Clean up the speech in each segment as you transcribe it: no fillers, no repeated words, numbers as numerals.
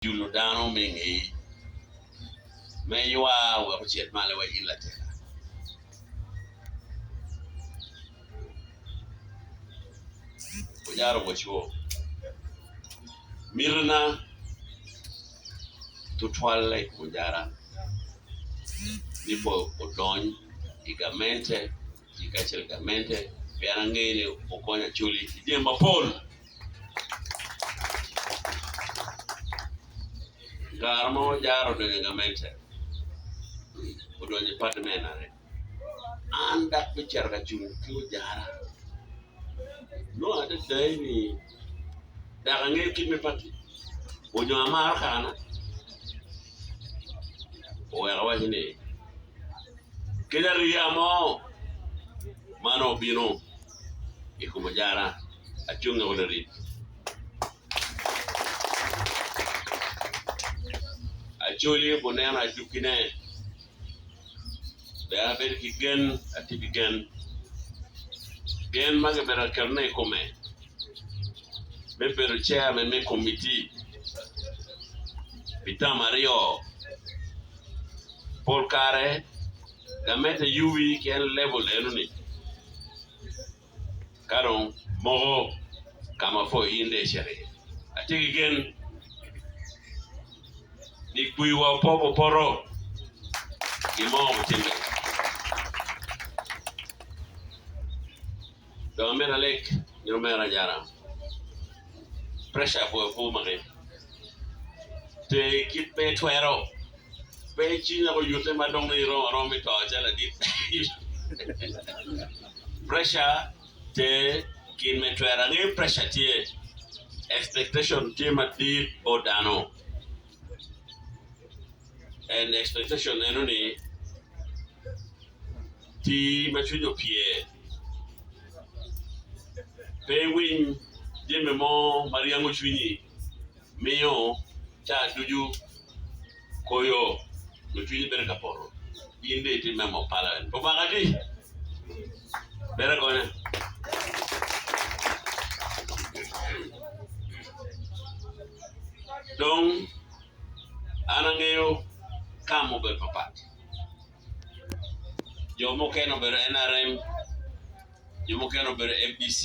Julo dano me ngeyi me ywa wek ocit malo wa in latela. Ojaro bocwo mitina tutwalle i kom ojara ni pe odony i gamente ci kacel gamente pien angeyo ni okonyo Acholi ki jami mapol. Kare mo ojara odonyo i gamente odonyo i pati me NRM an dok me cito ka cung ki ojara nongo adada ni dok angeyo kit me pati onyo amaro kana oweko awaco ni Kadi ariya mo ma nongo obino i kom ojara, acunge woko lirit. Acholi guneno ajukkine, ber abedo ki gen, atye ki gen, gen ma kibedo ka ketone i kome me bedo chairman me komiti pi term aryo. Pol kare gamente yubi ki en level eno-ni ka dong moko ka ma pud in dong icito iye. Atye ki gen ni kwiwa pe opoto gin mo bitimme. Dong amito alek nyo omera anyara pressure pe omaki ter kit ma itwero. Pe icinya oyute ma dong irom aroma me to calo ladit. Pressure tye gin me twero. Angeyo pressure tye, expectation tye madit bot dano. And expectation eno ni tii ma cwiny opye. Pe iwiny jami mo ma ryango cwinyi. Miyo ca ducu koyo nyo cwinyi bedo ka poto, in dong itye member of parliament. Omaka adi? Bedo agonya. Dong an angeyo ka ma obedo papat. Jo mukene obedo NRM, jo mukene obedo FDC,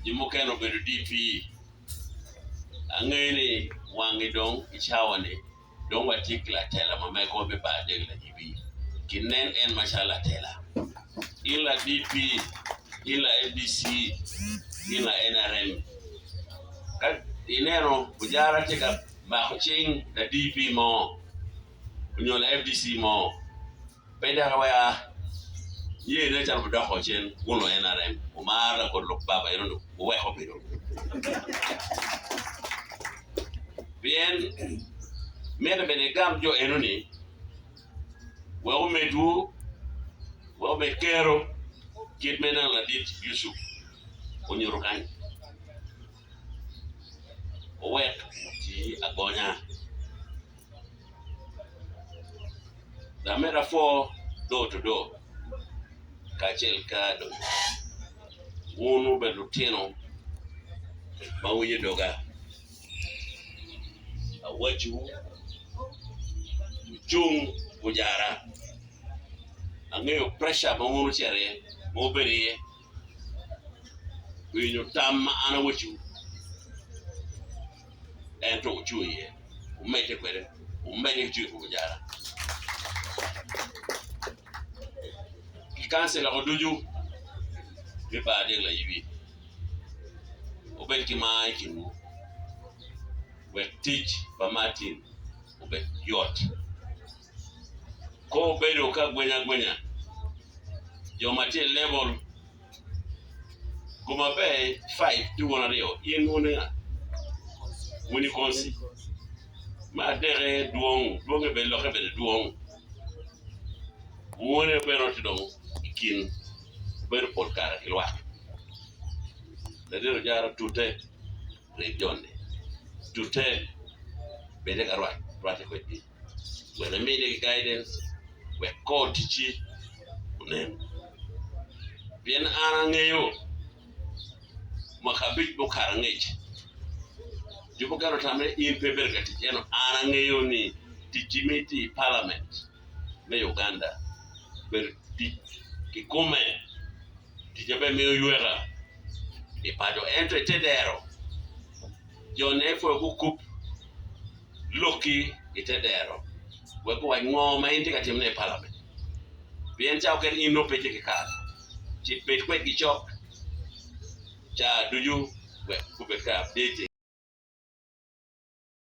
jo mukene obedo DP. Angeyo ni wangi dong i cawa-ni dong watye ki latela ma megwa me bar dek layibi kinen en macalo latela. In la DP, in la FDC, in la NRM. Ka ineno ojara tye ka mako cing la DP mo nyo la FDC mo, Pe dok iweka ye nen calo wudoko cen wun lu NRM wumaro lakor lok baba eno ni wuweko obedo pien mitte bene igam jo eno ni wek omedwu wek omed kero kit ma ineno ladit Yucuf onyuto kany owek oti agonya. Lamera pwo door to door kacel ki adonyo wun wubedo lutino ma winyo doga awacciwu wucung wujara angeyo preca ma wun wucito iye ma wubedo iye. Winyo tam ma an awacciwu, ento wucung iye, wumedde kwede, wumedde ki cwiny kom jara. Ki kancilako ducu me bar dek layibi, wubed ki mar i kinwu, wek tic pa Martin obed yot. Ka obedo ka gwenya agwenya, jo ma tye i level gum aber five tye wun aryo, in wun nga? Wun i konci. Me adeke dwong, dwonge bene lokke bene dwong. Wun aye wubedo tye dong i kin, wubedo pol kare ki lwak. Latin ojara tute rib joni, tute bede ka rwatte kwedgi. wek iminigi guidance wek kor ticci onen. Pien an angeyo mwaka abic mukato angec. Jo mukene otamo ni in pe ibedo ka tic ento an angeyo ni ticci me tye i palament me Uganda obedo tic kikome, tic ma bene miyo yweka i paco ento ite dero jone pud gukub lokki ite dero wek guwac ngo ma in itye ka timone i palament pien ca mukene in nongo pe itye ki kare ci bed kwedgi cok ca ducu wek gubed ka updating.